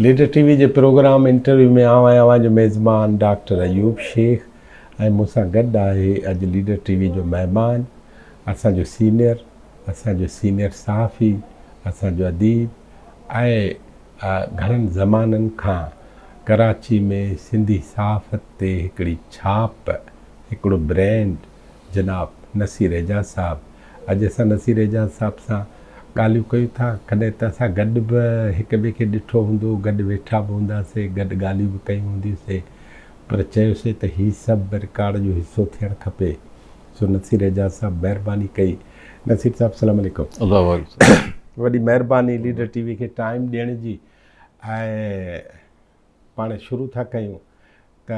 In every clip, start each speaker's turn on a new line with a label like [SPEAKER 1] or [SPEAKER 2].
[SPEAKER 1] Leader ٽي V جي programme interview ۾ آئون آهيان اوهان جو ميزبان ڊاڪٽر ايوب شيخ ۽ مون سان گڏ آهي اڄ ليڊر ٽي وي جو مهمان اسان جو سينئر اسان جو سينئر صحافي اسان جو اديب ۽ گهڻن زمانن کان ڪراچي ۾ سنڌي صحافت تي هڪڙي ڇاپ هڪڙو برينڊ جناب نصير اعجاز صاحب اڄ اسان نصير اعجاز صاحب سان ڳالهيون ڪيون ٿا ڪڏهن ته اسان گڏ به هڪ ٻئي کي ڏٺو هوندو گڏ ويٺا به هونداسي گڏ ڳالهيون به ڪيون هونديون سي پر چيوسي ته هي سڀ رڪارڊ جو حصو ٿيڻ کپي سو نصير اعجاز صاحب مهرباني ڪئي نصير صاحب سلام عليڪم. الله وعليڪم
[SPEAKER 2] السلام.
[SPEAKER 1] وڏي مهرباني ليڊر ٽي وي کي ٽائيم ڏيڻ جي ۽ پاڻ شروع ٿا ڪيون ته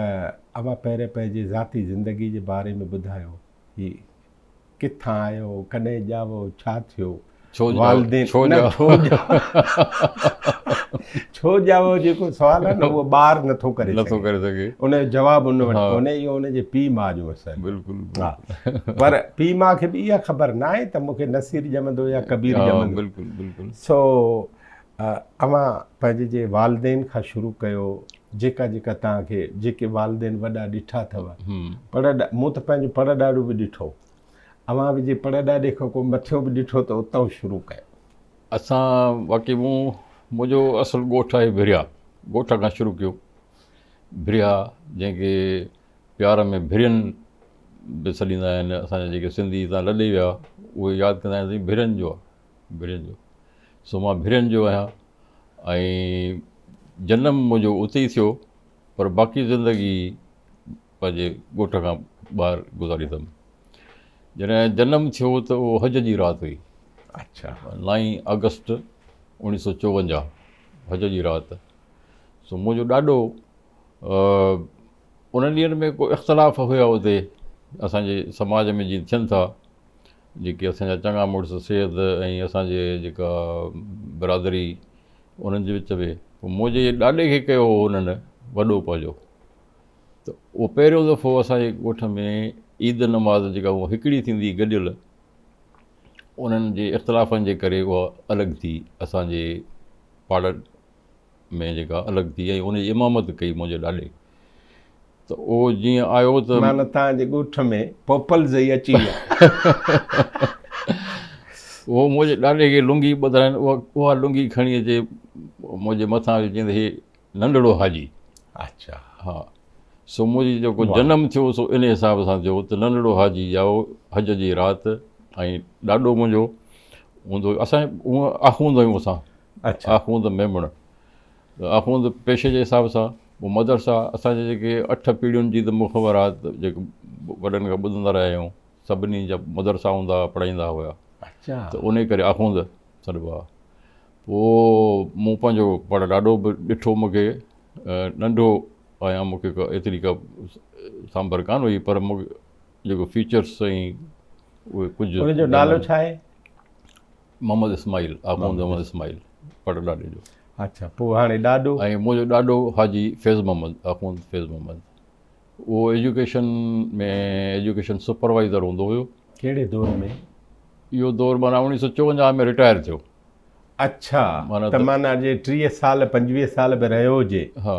[SPEAKER 1] اوهان پهرين پنهنجي ذاتي زندگي جي باري ۾ ٻڌايو هي ڪٿان آيو ڪڏهن ڄاوو ڇا ٿيو
[SPEAKER 2] ڇو والدين ڇو نه
[SPEAKER 1] ڇو ڇو ڄاوو جيڪو سوال آهي نه اهو ٻار نٿو ڪري
[SPEAKER 2] نٿو ڪري سگهي
[SPEAKER 1] ان جو جواب ان وٽ ڪونهي اهو ان جي پيء ماء جو مسئلو
[SPEAKER 2] بلڪل
[SPEAKER 1] ها پر پيء ماء کي به اها خبر ناهي ته مون کي نصير ڄمندو يا ڪبير ڄمندو
[SPEAKER 2] بلڪل بلڪل
[SPEAKER 1] سو اوهان پنهنجي جي والدين کان شروع ڪيو جيڪا جيڪا توهان کي جيڪي والدين وڏا ڏٺا اٿو پڙ مون ته پنهنجو پڙ ڏاڏو به ڏٺو اوهان به جي پڙ ڏاڏي کان ڪو مٿيون به ڏٺو ته اتان شروع ڪيو.
[SPEAKER 2] اسان واقعي مون منهنجو اصل ڳوٺ آهي ڀريا ڳوٺ کان شروع ڪيو ڀريا جنهن کي پيار ۾ ڀرين به سڏيندا آهن اسان جا جيڪي سنڌي هتان لڏي ويا اهي ياد ڪندا آهن سائين ڀرين جو آهي ڀرين جو سو مان ڀرين جو آهيان ۽ جنم منهنجو اتي ئي ٿيو پر باقي زندگي پنهنجي ڳوٺ کان ٻاهر گذاري اٿم جڏهن جنم ٿيو ته اهو حج جي رات هئي
[SPEAKER 1] اچھا
[SPEAKER 2] نائين آگسٽ اوڻيهه سو چوونجاهه حج جي رات سو منهنجو ڏاڏو انهن ڏينهن ۾ ڪو اختلاف هيا اتي اسانجي سماج ۾ جيئن ٿين ٿا جيڪي اسان جا چڱا مڙس سيد ۽ اسان جي جيڪا برادري انهن جي وچ ۾ پوء منهنجي ڏاڏي کي ڪيو هو انهن وڏو پنهنجو ته اهو پهريون دفعو اسان جي ڳوٺ ۾ عيد نماز جيڪا هو هڪڙي ٿيندي گڏيل انهن جي اختلافن جي ڪري اها الڳ ٿي اسان جي پاڙن ۾ جيڪا الڳ ٿي ۽ ان جي امامت ڪئي منهنجي ڏاڏي ته اهو جيئن آيو ته
[SPEAKER 1] معنيٰ توهان جي ڳوٺ ۾ پوپلز ئي اچي ويا.
[SPEAKER 2] اهو منهنجي ڏاڏي کي لنگي ٻڌرائين اها اها لنگي کڻي اچي منهنجي مٿان وجهي چيائين ته هي ننڍڙو حاجي.
[SPEAKER 1] اڇا.
[SPEAKER 2] ها سو منهنجي جيڪو جنم ٿيو سو ان حساب سان ٿيو ته ننڍڙو حاجي ڄائو حج جي رات ۽ ڏاڏو منهنجو هوندو اسان هونء آخوند آهيون اسان.
[SPEAKER 1] اڇا.
[SPEAKER 2] آخوند ميمڻ آخوند پيشي جي حساب سان پوء مدرسا اسان جي جيڪي اٺ پيڙهين جي ته مون خبر آهي ته جيڪي وڏن کان ٻڌندا رهيا آهيون سڀني جا مدرسا هوندا هئا پڙهائيندا هيا
[SPEAKER 1] اڇا
[SPEAKER 2] ته ان ڪري آخوند سڏبا هئا پوء مون پنهنجو پڙ ڏاڏو به ڏٺو مون کي ننڍو آهيان مون کي ايتري ڪا سانڀر ڪانه هئي پر مون کي جيڪو فيچرس ۽ اهي ڪجهه
[SPEAKER 1] ان جو نالو ڇا آهي؟
[SPEAKER 2] محمد اسماعيل، آخوند محمد اسماعيل پڙ ڏاڏي جو.
[SPEAKER 1] اڇا پوء هاڻي ڏاڏو؟
[SPEAKER 2] ۽ منهنجو ڏاڏو حاجي فيض محمد، آخوند فيض محمد، اهو ايجوڪيشن ۾ ايجوڪيشن سپروائيزر هوندو هيو.
[SPEAKER 1] ڪهڙي دور ۾؟
[SPEAKER 2] اهو دور معنيٰ اوڻيهه سو چوونجاهه ۾ رٽائر ٿيو.
[SPEAKER 1] اڇا ته معنيٰ جي 30 سال 25 سال به رهيو هجي
[SPEAKER 2] ها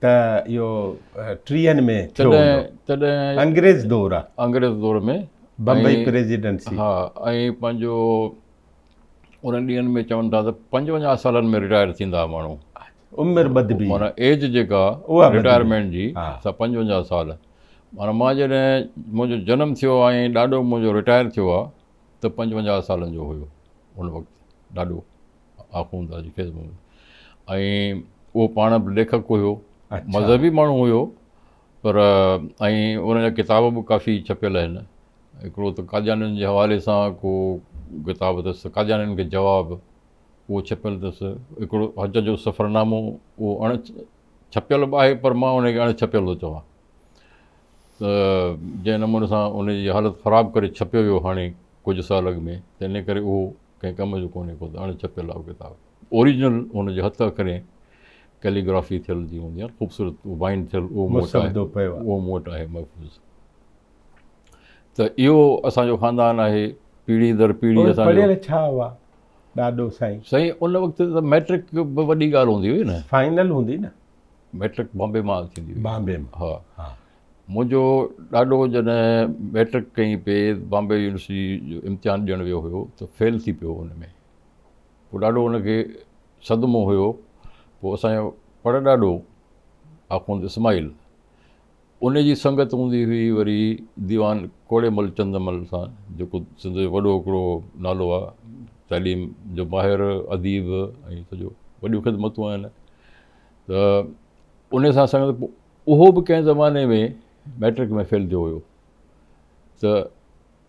[SPEAKER 1] ته اهو ٽيهن ۾ ٿيو هوندو.
[SPEAKER 2] تڏهن
[SPEAKER 1] انگريز دور آ.
[SPEAKER 2] انگريز دور ۾
[SPEAKER 1] بمبئي پريزيڊنسي.
[SPEAKER 2] ها ۽ پنهنجو انهن ڏينهن ۾ چون ٿا ته 55 سالن ۾ رٽائر ٿيندا هئا ماڻهو.
[SPEAKER 1] عمر ٻڌبي.
[SPEAKER 2] معنيٰ ايج جيڪا رٽائرمينٽ جي سا 55 سال. معنيٰ مان جڏهن منهنجو جنم ٿيو آ ۽ ڏاڏو منهنجو رٽائر ٿيو آ ته 55 سالن جو هيو ان وقت ڏاڏو. آخوند حاجي فيض محمد ۽ اهو پاڻ به ليکڪ هيو مذهبي ماڻهو هيو پر ۽ ان جا ڪتاب به ڪافي ڇپيل آهن هڪڙو ته قاديانين جي حوالي سان ڪو ڪتاب اٿس قاديانين کي جواب اهو ڇپيل اٿس هڪڙو حج جو سفرنامو اهو اڻ ڇپيل به آهي پر مان ان کي اڻ ڇپيل ٿو چوان ته جنهن نموني سان ان جي حالت خراب ڪري ڇپيو ويو هاڻي ڪجهه سال اڳ ۾ ته ان ڪري اهو ڪنهن ڪم جو ڪونهي ڪو ته اڻ ڇپيل آهي ڪتاب اوريجنل ان جي هٿ اکرين ڪيليگرافي ٿيل جي هوندي آهي خوبصورت بائنڊ ٿيل اهو مون وٽ آهي اهو مون وٽ آهي محفوظ ته اهو اسان جو خاندان آهي پيڙهي در پيڙهي
[SPEAKER 1] اسان جو پڙهيل ڇا هئا؟ ڏاڏو سائين.
[SPEAKER 2] سائين ان وقت ته مئٽرڪ به وڏي ڳالهه هوندي هئي نه.
[SPEAKER 1] فائنل هوندي نه.
[SPEAKER 2] مئٽرڪ بامبي مان ٿيندي هئي.
[SPEAKER 1] بامبي مان.
[SPEAKER 2] ها. ها. منهنجو ڏاڏو جڏهن مئٽرڪ ڪئي پئي بامبي يونيورسٽي جو امتحان ڏيڻ ويو هيو ته فيل ٿي پيو ان ۾. پوء ڏاڍو ان کي صدمو هيو. پوء اسان جو پڙ ڏاڏو آخوند اسماعيل ان جي سنگت هوندي هئي وري ديوان ڪوڙي مل چندمل سان جيڪو سنڌ جو وڏو هڪڙو نالو آهي تعليم جو ماهر اديب ۽ سڄو وڏيون خدمتون آهن ته ان سان سنگت اهو به ڪنهن زماني ۾ مئٽرڪ ۾ فيل ٿيو هيو ته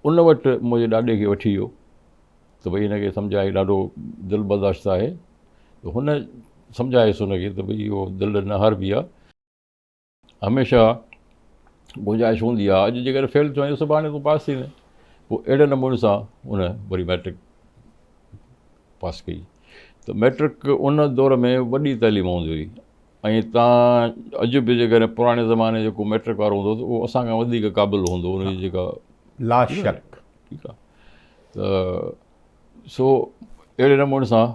[SPEAKER 2] ان وٽ منهنجي ڏاڏي کي وٺي ويو ته ڀئي هن کي سمجهائي ڏاڍو دل برداشت آهي ته هن سمجهايس هن کي ته ڀئي اهو دل نه هاربي آهي هميشه گنجائش هوندي آهي اڄ جيڪڏهن فيل ٿيو آهين سڀاڻي تون پاس ٿيندين پوء اهڙي نموني سان ان وري مئٽرڪ پاس ڪئي ته مئٽرڪ ان دور ۾ وڏي تعليم هوندي هئي ۽ تان اڄ به جيڪڏهن پراڻي زماني جو ڪو مئٽرڪ وارو هوندو ته اهو اسان کان وڌيڪ قابل هوندو ان جي جيڪا
[SPEAKER 1] لاشڪ
[SPEAKER 2] ٺيڪ آهي ته سو اهڙي نموني سان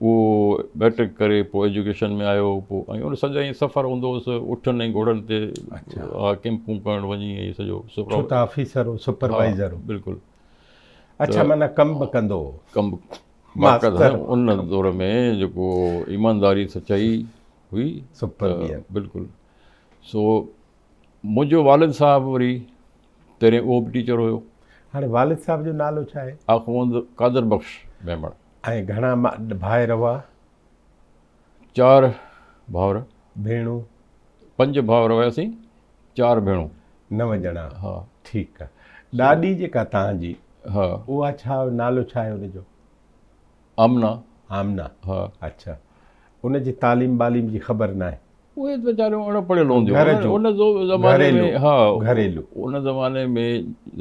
[SPEAKER 2] اهو مئٽرڪ ڪري پوء ايجوڪيشن ۾ آيو پوء ۽ ان سڄو ائين سفر هوندو هوس اٺن ۽ گهوڙن تي ڪيمپون ڪرڻ وڃي ۽ سڄو
[SPEAKER 1] ڇو ته آفيسر هو سپروائزر هو
[SPEAKER 2] بلڪل
[SPEAKER 1] اڇا معنيٰ ڪم به ڪندو هو
[SPEAKER 2] ڪم باقاعده ان دور ۾ جيڪو ايمانداري سچائي هئي بلڪل سو منهنجو والد صاحب وري پهرين اهو به ٽيچر هيو.
[SPEAKER 1] هاڻي والد صاحب جو نالو ڇا آهي؟
[SPEAKER 2] آخوند قادر بخش ميمڻ.
[SPEAKER 1] ۽ گهڻا ڀائر هئا؟
[SPEAKER 2] چار ڀائر.
[SPEAKER 1] ڀيڻون؟
[SPEAKER 2] پنج ڀائر هياسين، چار ڀيڻون.
[SPEAKER 1] نو ڄڻا.
[SPEAKER 2] ها.
[SPEAKER 1] ٺيڪ آ. ڏاڏي جيڪا توهان جي
[SPEAKER 2] ها.
[SPEAKER 1] اها ڇا نالو ڇا آهي ان جو؟
[SPEAKER 2] آمنه.
[SPEAKER 1] آمنه.
[SPEAKER 2] ها.
[SPEAKER 1] اڇا. ان جي تعليم ٻاليم جي خبر ناهي.
[SPEAKER 2] اهي ته ويچاريون اڻ پڙهيل هونديون
[SPEAKER 1] گهر جو
[SPEAKER 2] ان زماني ۾ ها
[SPEAKER 1] گهريلو
[SPEAKER 2] ان زماني ۾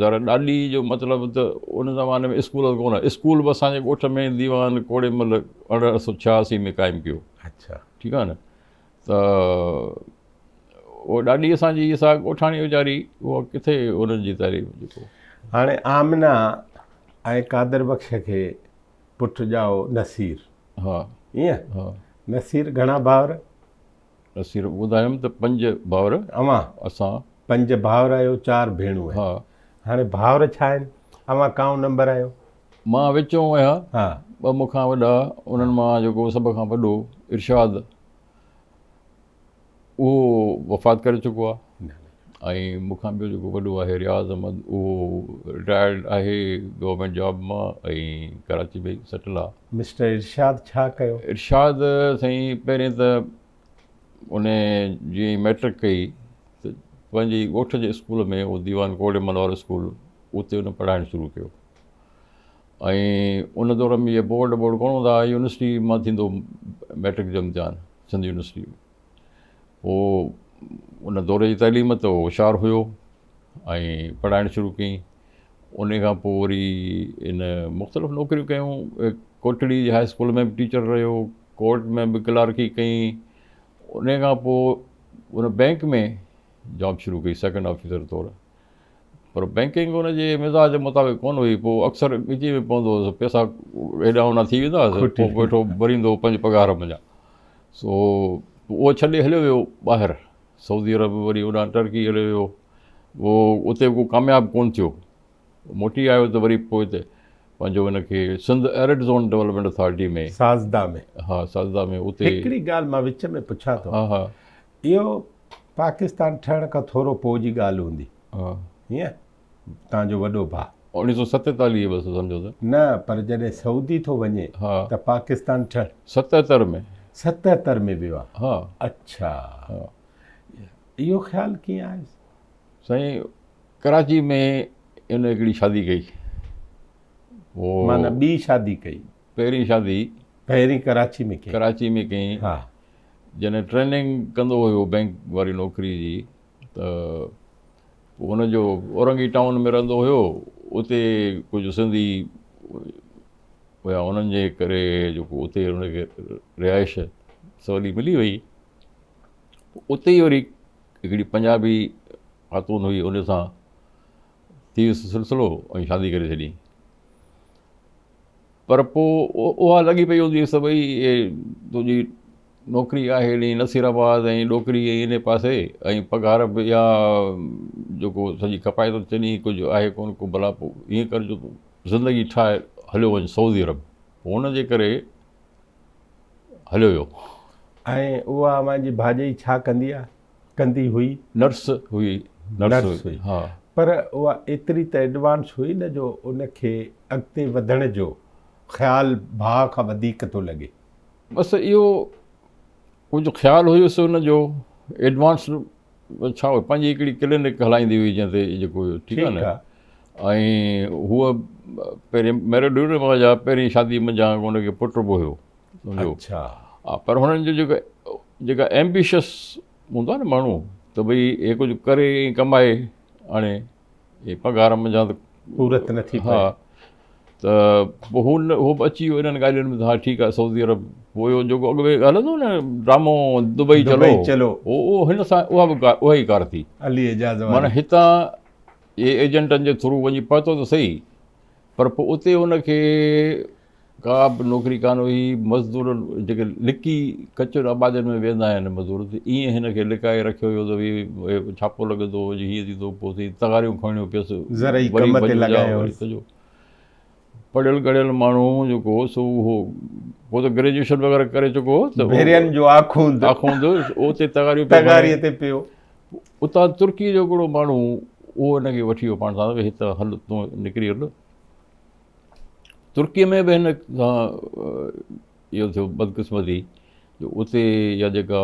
[SPEAKER 2] ذرا ڏاڏي جو مطلب ته ان زماني ۾ اسڪول ڪونه اسڪول به اسان جي ڳوٺ ۾ ديوان ڪوڙي مل 1886 ۾ قائم ڪيو.
[SPEAKER 1] اڇا.
[SPEAKER 2] ٺيڪ آهي نه ته اهو ڏاڏي اسان جي سا ڳوٺاڻي ويچاري اها ڪٿي انهن جي تعليم جيڪو.
[SPEAKER 1] هاڻي آمنه ۽ قادر بخش کي پٽ ڄائو نصير.
[SPEAKER 2] ها.
[SPEAKER 1] ائين؟
[SPEAKER 2] ها.
[SPEAKER 1] نصير گهڻا ڀائر؟
[SPEAKER 2] نصير ٻڌايم ته پنج ڀائر.
[SPEAKER 1] اوهان؟
[SPEAKER 2] اسان.
[SPEAKER 1] پنج ڀائر آهيو چار ڀيڻون آهن.
[SPEAKER 2] ها.
[SPEAKER 1] هاڻي ڀائر ڇا آهن؟ اوهان ڪائون نمبر آهيو؟
[SPEAKER 2] مان وچون آهيان.
[SPEAKER 1] ها.
[SPEAKER 2] ٻه مون کان وڏا انهن مان جيڪو سڀ کان وڏو ارشاد اهو وفات ڪري چڪو آهي ۽ مون کان ٻيو جيڪو وڏو آهي رياض احمد اهو رٽائرڊ آهي گورنمينٽ جاب مان ۽ ڪراچي ۾ سيٽل آهي.
[SPEAKER 1] مسٽر ارشاد ڇا ڪيو؟
[SPEAKER 2] ارشاد سائين پهرين ته ان جيئن ئي مئٽرڪ ڪئي ته پنهنجي ڳوٺ جي اسڪول ۾ اهو ديوان ڪوڙي مل وارو اسڪول اتي ان پڙهائڻ شروع ڪيو ۽ ان دور ۾ اهي بورڊ بورڊ ڪونه هوندا هئا يونيورسٽي مان ٿيندو مئٽرڪ جو امتحان سنڌ يونيورسٽي ۾ پوء ان دور جي تعليم ته هوشيار هيو ۽ پڙهائڻ شروع ڪيائين ان کان پوء وري ان مختلف نوڪريون ڪيون ڪوٽڙي جي هاء اسڪول ۾ به ٽيچر رهيو ڪورٽ ۾ به ڪلارڪي ڪئي ان کان پوء ان بئنڪ ۾ جاب شروع ڪئي سيڪنڊ آفيسر طور پر بئنڪنگ ان جي مزاج مطابق ڪونه هئي پوء اڪثر ڳچي ۾ پوندو هوس پئسا هيڏانهن هوڏانهن ٿي ويندا هئس پوء ويٺو ڀريندو هو پنهنجي پگهار منجهان سو اهو ڇڏي هليو ويو ٻاهر سعودي عرب وري هوڏانهن ٽرڪي هليو ويو اهو اتي ڪو ڪامياب ڪونه ٿيو موٽي آيو ته وري پوء اتي پنهنجو ان کي Sindh arid zone development authority ۾
[SPEAKER 1] سازدا ۾
[SPEAKER 2] ها سازدا ۾ اتي
[SPEAKER 1] هڪڙي ڳالهه مان وچ ۾ پڇان ٿو
[SPEAKER 2] ها ها
[SPEAKER 1] اهو پاڪستان ٺهڻ کان ٿورو پوء جي ڳالهه هوندي.
[SPEAKER 2] ها.
[SPEAKER 1] ائين؟ توهان جو وڏو ڀاء.
[SPEAKER 2] 1947 بس سمجهو ته.
[SPEAKER 1] نه پر جڏهن سعودي ٿو وڃي
[SPEAKER 2] ها.
[SPEAKER 1] ته پاڪستان ٺهڻ.
[SPEAKER 2] 77 ۾.
[SPEAKER 1] 77 ۾ ويو آ.
[SPEAKER 2] ها.
[SPEAKER 1] اڇا.
[SPEAKER 2] ها.
[SPEAKER 1] اهو خيال ڪيئن آيس؟
[SPEAKER 2] سائين ڪراچي ۾ ان هڪڙي شادي ڪئي. پوء.
[SPEAKER 1] معنيٰ ٻي شادي ڪئي.
[SPEAKER 2] پهرين شادي.
[SPEAKER 1] پهرين ڪراچي ۾ ڪئي.
[SPEAKER 2] ڪراچي ۾ ڪئي.
[SPEAKER 1] ها.
[SPEAKER 2] جڏهن ٽريننگ ڪندو هيو بئنڪ واري نوڪري جي ته پوء هن جو اورنگي ٽائون ۾ رهندو هيو اتي ڪجهه سنڌي هيا انهن جي ڪري جيڪو اتي هن کي رهائش سولي ملي وئي اتي ئي وري هڪڙي پنجابي خاتون هئي ان سان ٿي ويس سلسلو ۽ شادي ڪري ڇڏي. پر پوء اها لڳي پئي هوندي هيس ته ڀئي هي تنهنجي نوڪري آهي ني نصير آباد ۽ ڏوڪري ۽ انهي پاسي ۽ پگهار به اها جيڪو سڄي کپائي ٿو چئني ڪجهه آهي ڪونه ڪو ڀلا پوء ائين ڪر جو تون زندگي ٺاهي هليو وڃ سعودي عرب پوء ان جي ڪري هليو ويو.
[SPEAKER 1] ۽ اها اوهان جي ڀاڄائي ڇا ڪندي آ ڪندي هئي؟
[SPEAKER 2] نرس هئي
[SPEAKER 1] نرس هئي ها. پر اها ايتري ته ايڊوانس هئي نه جو ان کي اڳتي وڌڻ جو خيال ڀاء کان وڌيڪ ٿو لڳي.
[SPEAKER 2] بس اهو ڪجهه خيال هيس ان جو ايڊوانس ڇا هو پنهنجي هڪڙي ڪلينڪ هلائيندي هئي جنهن تي جيڪو ٺيڪ آهي نه ۽ هوء پهرين ميرڊ هئي نه جا پهرين شادي منجهان ان کي پٽ به هيو سمجهو
[SPEAKER 1] اڇا
[SPEAKER 2] پر هنن جو جيڪو جيڪا ايمبيشس هوندو آهي نه ماڻهو ته ڀئي هي ڪجهه ڪري ۽ ڪمائي آڻي هي پگهار منجهان ته
[SPEAKER 1] پورت نه ٿي پئي.
[SPEAKER 2] ها ته پوء هو نه هو به اچي ويو انهن ڳالهين ۾ ته ها ٺيڪ آهي سعودي عرب پوء اهو جيڪو اڳ ۾ هلندو نه ڊرامو دبئي چلو
[SPEAKER 1] دبئي چلو
[SPEAKER 2] اهو هن سان اها به اها ئي ڪار ٿي
[SPEAKER 1] علي اعجاز واري
[SPEAKER 2] معنيٰ هتان اهي ايجنٽن جي ٿرو وڃي پهتو ته سهي پر پوء اتي هن کي ڪا به نوڪري ڪانه هئي، مزدور جيڪي لڪي ڪچين آبادين ۾ ويندا آهن مزدور ته ائين هن کي لڪائي رکيو ويو ته ڀئي ڇاپو لڳندو جي هيئن ٿيندو پوء سائين تغاريون کڻڻيون پيس
[SPEAKER 1] زرعي ڪم تي لڳايو
[SPEAKER 2] سڄو پڙهيل ڳڙهيل ماڻهو جيڪو هو سو اهو پوء ته گريجوئيشن وغيره ڪري چڪو هو
[SPEAKER 1] ته ڀيرين جو آخوند
[SPEAKER 2] آخوند اتي تغاريون
[SPEAKER 1] تغاري تي پيو
[SPEAKER 2] اتان ترڪي جو هڪڙو ماڻهو اهو هن کي وٺي ويو پاڻ سان ته هت هل تون نڪري هل ترڪيء ۾ به هن سان اهو ٿيو بدقسمتي جو اتي جا جيڪا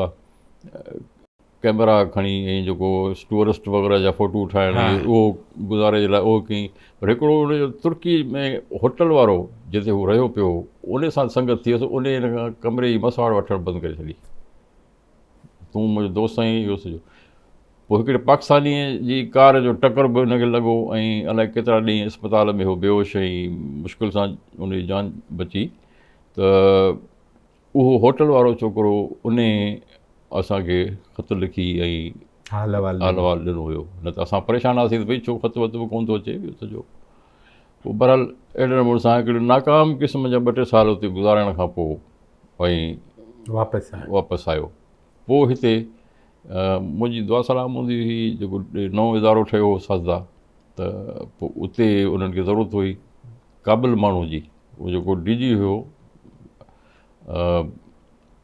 [SPEAKER 2] ڪئميرا کڻي ۽ جيڪو ٽوئرسٽ وغيره جا فوٽو ٺاهڻ اهو گذاري جي لاء اهو ڪيائين پر هڪڙو ان جو ترڪي ۾ هوٽل وارو جتي هو رهيو پيو هو ان سان سنگت ٿي ويس ان هن کان ڪمري جي مسواڙ وٺڻ بند ڪري ڇڏي تون منهنجو دوست آهين اهو سڄو پوء هڪڙي پاڪستانيء جي ڪار جو ٽڪر به هن کي لڳو ۽ الائي ڪيترا ڏينهن اسپتال ۾ هو بيهوش ۽ مشڪل سان ان جي جان بچي ته اهو هوٽل وارو ڇوڪرو ان اسان کي خط لکي ۽
[SPEAKER 1] حال احوال
[SPEAKER 2] حال احوال ڏنو هيو نه ته اسان پريشان هئاسين ته ڀئي ڇو خط وط به ڪونه ٿو اچي ٻيو سڄو پوء بهرحال اهڙي نموني سان هڪڙي ناڪام قسم جا ٻه ٽي سال اتي گذارڻ کان پوء ۽
[SPEAKER 1] واپس آيو
[SPEAKER 2] واپس آيو پوء هتي منهنجي دعا سلام هوندي هئي جيڪو نئون ادارو ٺهيو هو سازدا ته پوء اتي انهن کي ضرورت هئي قابل ماڻهو جي اهو جيڪو ڊي جي هيو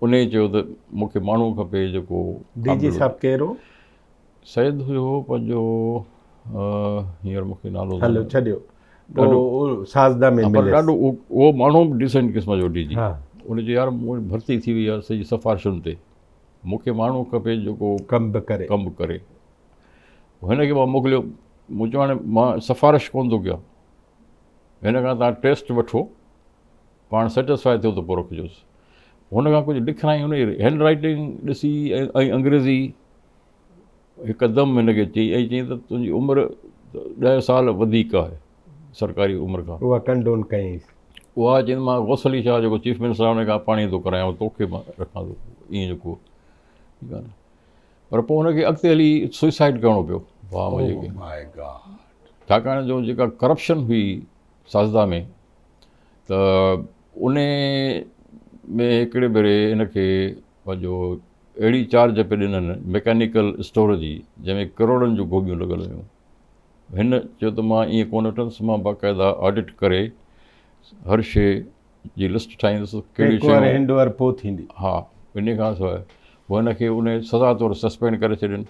[SPEAKER 2] ان چيو ته مونکي ماڻهو کپي جيڪو
[SPEAKER 1] ڊي جي صاحب ڪير هو
[SPEAKER 2] سيد هيو پنهنجو هينئر مونکي نالو
[SPEAKER 1] هلو ڇڏيو ڏاڍو سازدا ۾
[SPEAKER 2] مليس ڏاڍو اهو ماڻهو به ڊيسنٽ قسم جو ڊي جي ان چيو يار مون ڀرتي ٿي وئي آهي سڄي سفارشن تي مونکي ماڻهو کپي جيڪو
[SPEAKER 1] ڪم به ڪري
[SPEAKER 2] ڪم به ڪري هن کي مان موڪليو مون چيو هاڻي مان سفارش ڪونه ٿو ڪيان هن کان تان ٽيسٽ وٺو پاڻ سيٽسفائي ٿيو ته پوء رکجوس هن کان ڪجهه لکرائي هن جي هينڊ رائٽنگ ڏسي ۽ انگريزي هڪدم هن کي چئي ۽ چيائين ته تنهنجي عمر ڏهه سال وڌيڪ آهي سرڪاري عمر کان.
[SPEAKER 1] اها ڪنڊون ڪيائينس.
[SPEAKER 2] اها چيائين مان غوث علي شاهه جيڪو چيف منسٽر آهي ان کان پاڻي ٿو ڪرايان توکي مان رکان ٿو ائين جيڪو ٺيڪ آهي نه پر پوء هن کي اڳتي هلي سوئسائيڊ ڪرڻو پيو ڀاء منهنجي کي ڇاڪاڻ جو جيڪا ڪرپشن هئي سازدا ۾ ته ان ۾ هڪڙي ڀيري هن کي پنهنجو اهڙي چارج پئي ڏنن ميڪانيڪل اسٽور جي جنهن ۾ ڪروڙن جون گوبيون لڳل هيون. هن چيو ته مان ائين ڪونه وٺندس مان باقاعده آڊٽ ڪري هر شيء جي لسٽ ٺاهيندس
[SPEAKER 1] ڪهڙيون شيون هينڊ اوور پوء ٿيندي.
[SPEAKER 2] ها ان کان سواء پوء هن کي ان سزا طور سسپينڊ ڪري ڇڏين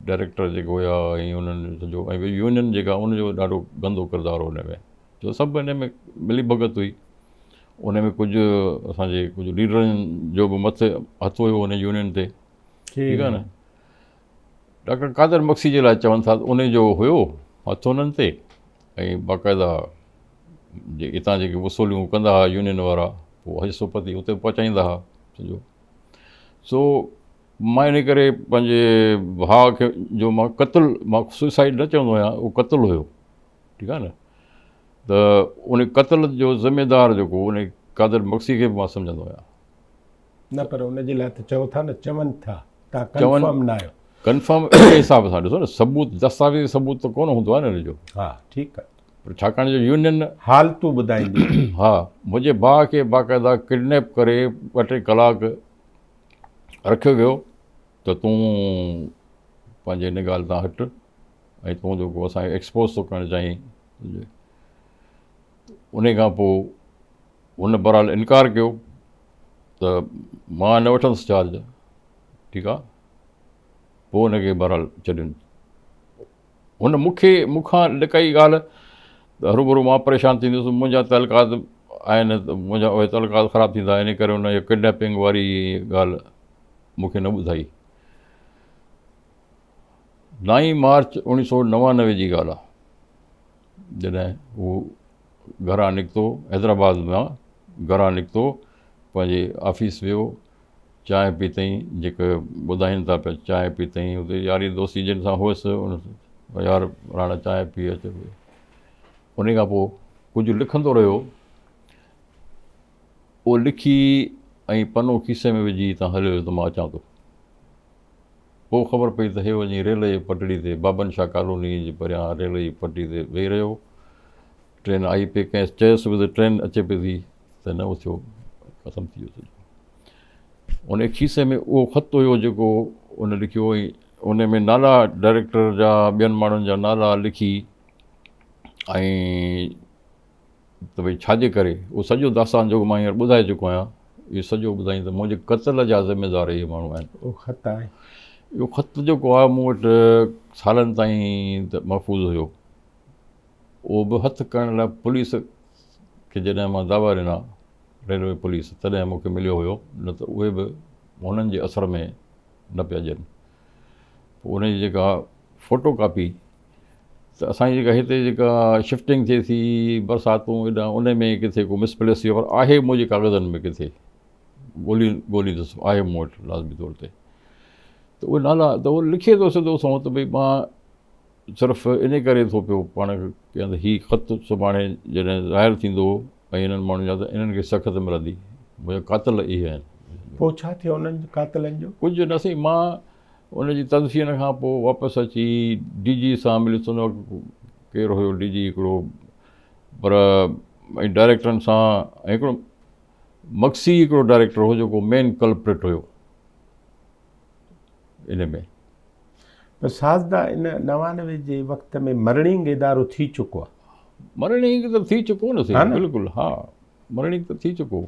[SPEAKER 2] ڊائريڪٽر جيڪي هيا ۽ انهن سڄو ۽ يونين جيڪا ان جو ڏاڍو گندو ڪردار هو ان ۾ جو سڀ ان ۾ ملي ڀڳت هئي. ان ۾ ڪجهه اسان جي ڪجهه ليڊرن جو به مٿي هٿ هيو ان يونين تي ٺيڪ آهي نه ڊاڪٽر قادر مگسي جي لاء چون ٿا ته ان جو هيو هٿ انهن تي ۽ باقاعده جي اتان جيڪي وصوليون ڪندا هئا يونين وارا پوء حصو پتي اتي پهچائيندا هئا سمجهو سو مان ان ڪري پنهنجي ڀاء کي جو مان قتل مان سوسائيڊ نه چوندو آهيان اهو قتل هيو ٺيڪ آهي نه ته ان قتل جو ذميدار جيڪو ان قادر مگسي کي به مان سمجهندو آهيان.
[SPEAKER 1] نه پر ان جي لاء ته چئو ٿا نه چون ٿا تان ڪنفرم نه آهيو.
[SPEAKER 2] ڪنفرم اهڙي حساب سان ڏسو نه ثبوت دستاويزي ثبوت ته ڪونه هوندو آهي نه ان جو.
[SPEAKER 1] ها ٺيڪ آهي.
[SPEAKER 2] پر ڇاڪاڻ جو يونين.
[SPEAKER 1] حالتون ٻڌائيندي.
[SPEAKER 2] ها منهنجي ڀاء کي باقاعده ڪڊنيپ ڪري ٻه ٽي ڪلاڪ رکيو ويو ته تون پنهنجي ان ڳالهه تان هٽ ۽ تون جيڪو اسان کي ايڪسپوز ٿو ڪرڻ چاهين. ان کان پوء هن بهرحال انڪار ڪيو ته مان نه وٺندس چارج ٺيڪ آ پوء ان کي بهرحال ڇڏين. هن مون کي مون کان لڪائي ڳالهه ته هروڀرو مان پريشان ٿيندس منهنجا تعلقات آهن ته منهنجا اهي تعلقات خراب ٿيندا ان ڪري هن اها ڪڊنيپنگ واري ڳالهه مون کي نه ٻڌائي. نائين مارچ اوڻيهه سو نوانوي جي ڳالهه آهي جڏهن هو گهران نڪتو حيدرآباد مان گهران نڪتو پنهنجي آفيس ويو چانهه پيتائين جيڪي ٻڌائين ٿا پيا چانهه پيتائين اتي ياري دوستي جن سان هئس ان يار راڻا چانهه پي اچ ان کان پوء ڪجهه لکندو رهيو اهو لکي ۽ پنو کيسي ۾ وجهي هتان هليو ويو ته مان اچان ٿو پوء خبر پئي ته هي وڃي ريل جي پٽڙي تي بابن شاهه ڪالوني جي پريان ريل جي پٽڙي تي ويهي رهيو ٽرين آئي پئي ڪنهن چيس به ته ٽرين اچي پئي ٿي ته نه اٿيو ختم ٿي ويو سڄو ان کيسي ۾ اهو خط هيو جيڪو ان لکيو ۽ ان ۾ نالا ڊائريڪٽر جا ٻين ماڻهن جا نالا لکي ۽ ته ڀئي ڇاجي ڪري اهو سڄو داستان جيڪو مان هينئر ٻڌائي چڪو آهيان اهو سڄو ٻڌائين ته منهنجي قتل جا ذميدار اهي ماڻهو آهن
[SPEAKER 1] اهو خط آهي
[SPEAKER 2] اهو خط جيڪو آهي مون وٽ سالن تائين ته محفوظ هيو اهو به هٿ ڪرڻ لاء پوليس کي جڏهن مان دعويٰ ڏنا ريلوي پوليس تڏهن مون کي مليو هيو نه ته اهي به هنن جي اثر ۾ نه پيا ڏين پوء ان جي جيڪا فوٽو ڪاپي ته اسانجي جيڪا هتي جيڪا شفٽنگ ٿئي ٿي برساتون ايڏا ان ۾ ڪٿي ڪو مس پليس ٿي ويو پر آهي منهنجي ڪاغذن ۾ ڪٿي ڳولي ڳوليندس آهي مون وٽ لازمي طور تي ته اهي نالا ته اهو لکي ٿو سڌو سنئون ته ڀئي مان صرف انهي ڪري ٿو پيو پاڻ کي ڪيان ته هي خط سڀاڻي جڏهن ظاهر ٿيندو ۽ انهن ماڻهن جا ته انهن کي سخت ملندي منهنجا قاتل اهي آهن.
[SPEAKER 1] پوء ڇا ٿيو انهن قاتلن جو؟
[SPEAKER 2] ڪجهه نه سائين مان ان جي تدفين کان پوء واپس اچي ڊي جي سان مليس ان وقت ڪير هيو ڊي جي هڪڙو پر ۽ ڊائريڪٽرن سان ۽ هڪڙو مگسي هڪڙو ڊائريڪٽر هو جيڪو مين ڪلپريٽ هيو ان ۾.
[SPEAKER 1] پر سازدا ان 99 جي وقت ۾ مرڻينگ ادارو ٿي چڪو آ.
[SPEAKER 2] مرڻينگ ته ٿي چڪو نه سائين بلڪل ها مرڻينگ ته ٿي چڪو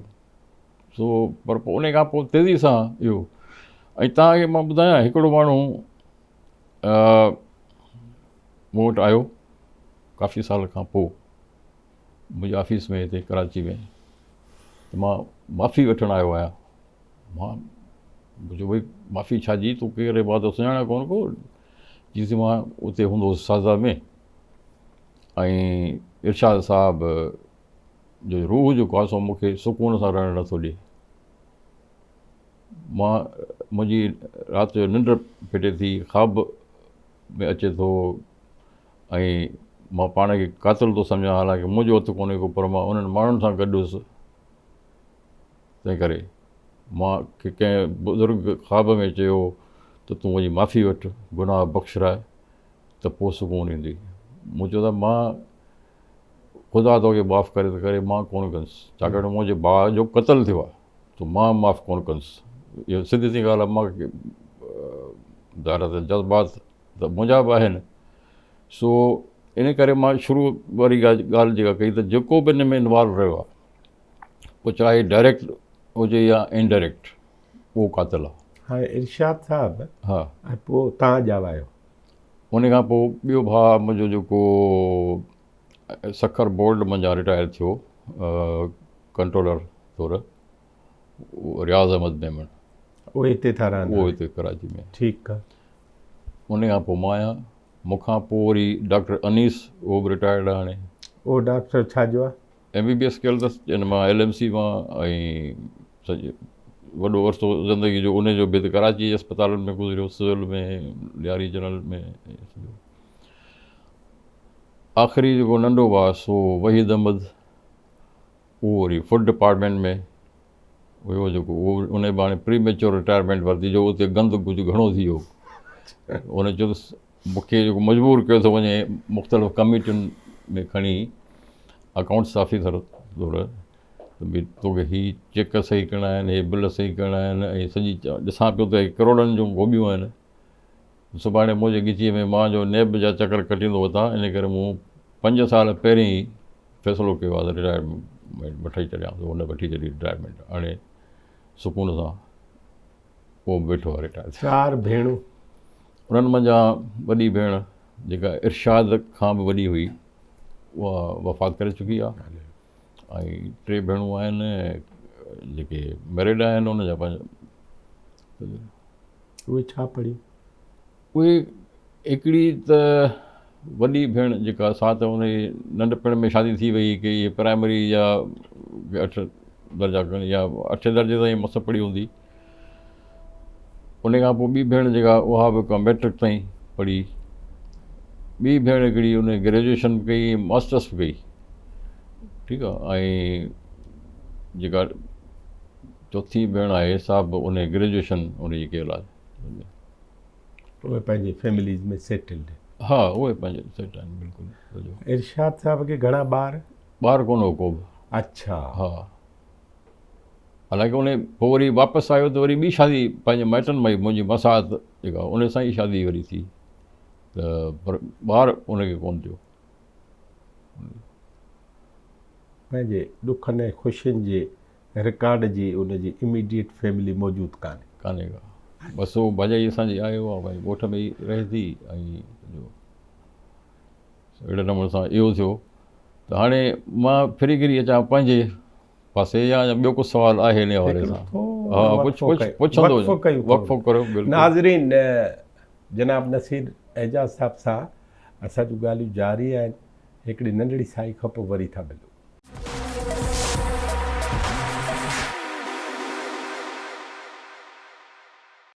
[SPEAKER 2] سو پر پوء ان کان پوء تيزي سان اهو ۽ توهان کي مان ٻڌايان هڪڙو ماڻهو مون وٽ آيو ڪافي سال کان پوء منهنجي آفيس ۾ هتي ڪراچي ۾ ته مان معافي وٺڻ آيو آهيان مان چيو ڀئي معافي ڇا جي تون ڪير مان ته سڃاڻان ڪونه ڪو چيس مان اتي هوندو هوس سازا ۾ ۽ ارشاد صاحب جو روح جيڪو آهي سو مونکي سڪون سان رهڻ نٿو ڏي مان منهنجي رات جو ننڊ ڦٽي ٿي خواب ۾ اچي ٿو ۽ مان پاڻ کي قاتل ٿو سمجهان حالانڪه منهنجو هٿ ڪونهي ڪو پر مان انهن ماڻهن سان گڏ هيس تنهن ڪري مان کي ڪنهن بزرگ خواب ۾ چيو ته تون وڃي معافي وٺ، گناهه بخشراء ته پوء سڪون ايندي. مون چيو ته مان خدا توکي معاف ڪري ته ڪري مان ڪونه ڪندس، ڇاڪاڻ ته منهنجي ڀاء جو قتل ٿيو آهي ته مان معاف ڪونه ڪندس. اهو سڌي سئين ڳالهه آهي، مان ظاهر آهي ته جذبات ته منهنجا به آهن، سو ان ڪري مان شروع واري ڳالهه جيڪا ڪئي ته جيڪو به ان ۾ انوالو رهيو آهي، پوء چاهي ڊائريڪٽ هجي يا انڊائريڪٽ اهو قاتل آهي.
[SPEAKER 1] هاڻي ارشاد صاحب ها ۽ پوء توهان ڄاوا آهيو.
[SPEAKER 2] ان کان پوء ٻيو ڀاء منهنجو جيڪو سکر بورڊ منجهان رٽائر ٿيو ڪنٽرولر طور رياض احمد ميمڻ.
[SPEAKER 1] اهي هتي ٿا رهن.
[SPEAKER 2] اهو هتي ڪراچي ۾.
[SPEAKER 1] ٺيڪ آ.
[SPEAKER 2] ان کان پوء مان آهيان. مون کان پوء وري ڊاڪٽر انيس اهو به رٽائرڊ آهي هاڻي.
[SPEAKER 1] اهو ڊاڪٽر ڇا جو آهي؟
[SPEAKER 2] ايم بي بي ايس ڪيل اٿس ان مان ايل ايم سي مان ۽ سڄي وڏو عرصو زندگي جو ان جو به ته ڪراچي جي اسپتالن ۾ گذريو سول ۾ لياري جنرل ۾ سڄو آخري جيڪو ننڍو ڀاء سو وحيد احمد اهو وري فوڊ ڊپارٽمينٽ ۾ هيو جيڪو اهو ان به هاڻي پري ميچور رٽائرمينٽ ورتي جو اتي گند ڪجهه گهڻو ٿي ويو ان چيو مون کي جيڪو مجبور ڪيو ٿو وڃي مختلف ڪميٽين ۾ کڻي اڪائونٽس آفيسر طور ته ڀئي توکي هي چيڪ صحيح ڪرڻا آهن هي بل صحيح ڪرڻا آهن ۽ سڄي ڏسان پيو ته هي ڪروڙن جون گوٻيون آهن سڀاڻي منهنجي ڳچيء ۾ مان جو نيب جا چڪر ڪٽيندو وتان ان ڪري مون پنج سال پهرين ئي فيصلو ڪيو آهي ته رٽائرمينٽ وٺي ڇڏيان ٿو هن وٺي ڇڏي رٽائرمينٽ هاڻي سڪون سان پوء به ويٺو آهي رٽائر ٿي.
[SPEAKER 1] چار ڀيڻون.
[SPEAKER 2] انهن منجهان وڏي ڀيڻ جيڪا ارشاد کان به وڏي هئي اها وفات ڪري چڪي آهي ۽ ٽي ڀيڻون آهن جيڪي ميرڊ آهن ان جا پنهنجا.
[SPEAKER 1] اهي ڇا پڙهيون؟
[SPEAKER 2] اهي هڪڙي ته وڏي ڀيڻ جيڪا سا ته ان جي ننڍپڻ ۾ شادي ٿي وئي ڪي اهي پرائمري يا اٺ درجا کڻي يا اٺين درجي تائين مس پڙهي هوندي ان کان پوء ٻي ڀيڻ جيڪا اها به ڪا ميٽرڪ تائين پڙهي ٻي ڀيڻ هڪڙي ان گريجوئيشن به ڪئي ماسٽرس به ڪئي ٺيڪ آهي ۽ جيڪا چوٿين ڀيڻ آهي سا به ان گريجوئيشن ان جي ڪيل آهي.
[SPEAKER 1] اهي پنهنجي فيمليز ۾ سيٽلڊ.
[SPEAKER 2] ها اهي پنهنجي سيٽ آهن بلڪل.
[SPEAKER 1] ارشاد صاحب کي گهڻا ٻار؟
[SPEAKER 2] ٻار ڪونه هو ڪو به.
[SPEAKER 1] اڇا.
[SPEAKER 2] ها حالانڪه ان پوء وري واپس آيو ته وري ٻي شادي پنهنجي مائٽن مان ئي منهنجي مسات جيڪا ان سان ئي شادي وري ٿي ته پر ٻار ان کي ڪونه ٿيو.
[SPEAKER 1] پنهنجي ڏکن ۽ خوشين جي رڪارڊ جي ان جي اميڊيٽ فيملي موجود ڪانهي.
[SPEAKER 2] ڪانهي ڪا. بس هو ڀاڄائي اسان جي آهي اها ڀائي ڳوٺ ۾ ئي رهي ٿي ۽ جو اهڙي نموني سان اهو ٿيو ته هاڻي مان ڦري گهري اچان پنهنجي پاسي يا ٻيو ڪو سوال آهي ان حوالي سان؟ ها پڇ پڇ پڇندو وقفو ڪريو بلڪل.
[SPEAKER 1] ناظرين جناب نصير اعجاز صاحب سان اسان جون ڳالهيون جاري آهن هڪڙي ننڍڙي سائي کان پوء وري ٿا ملون.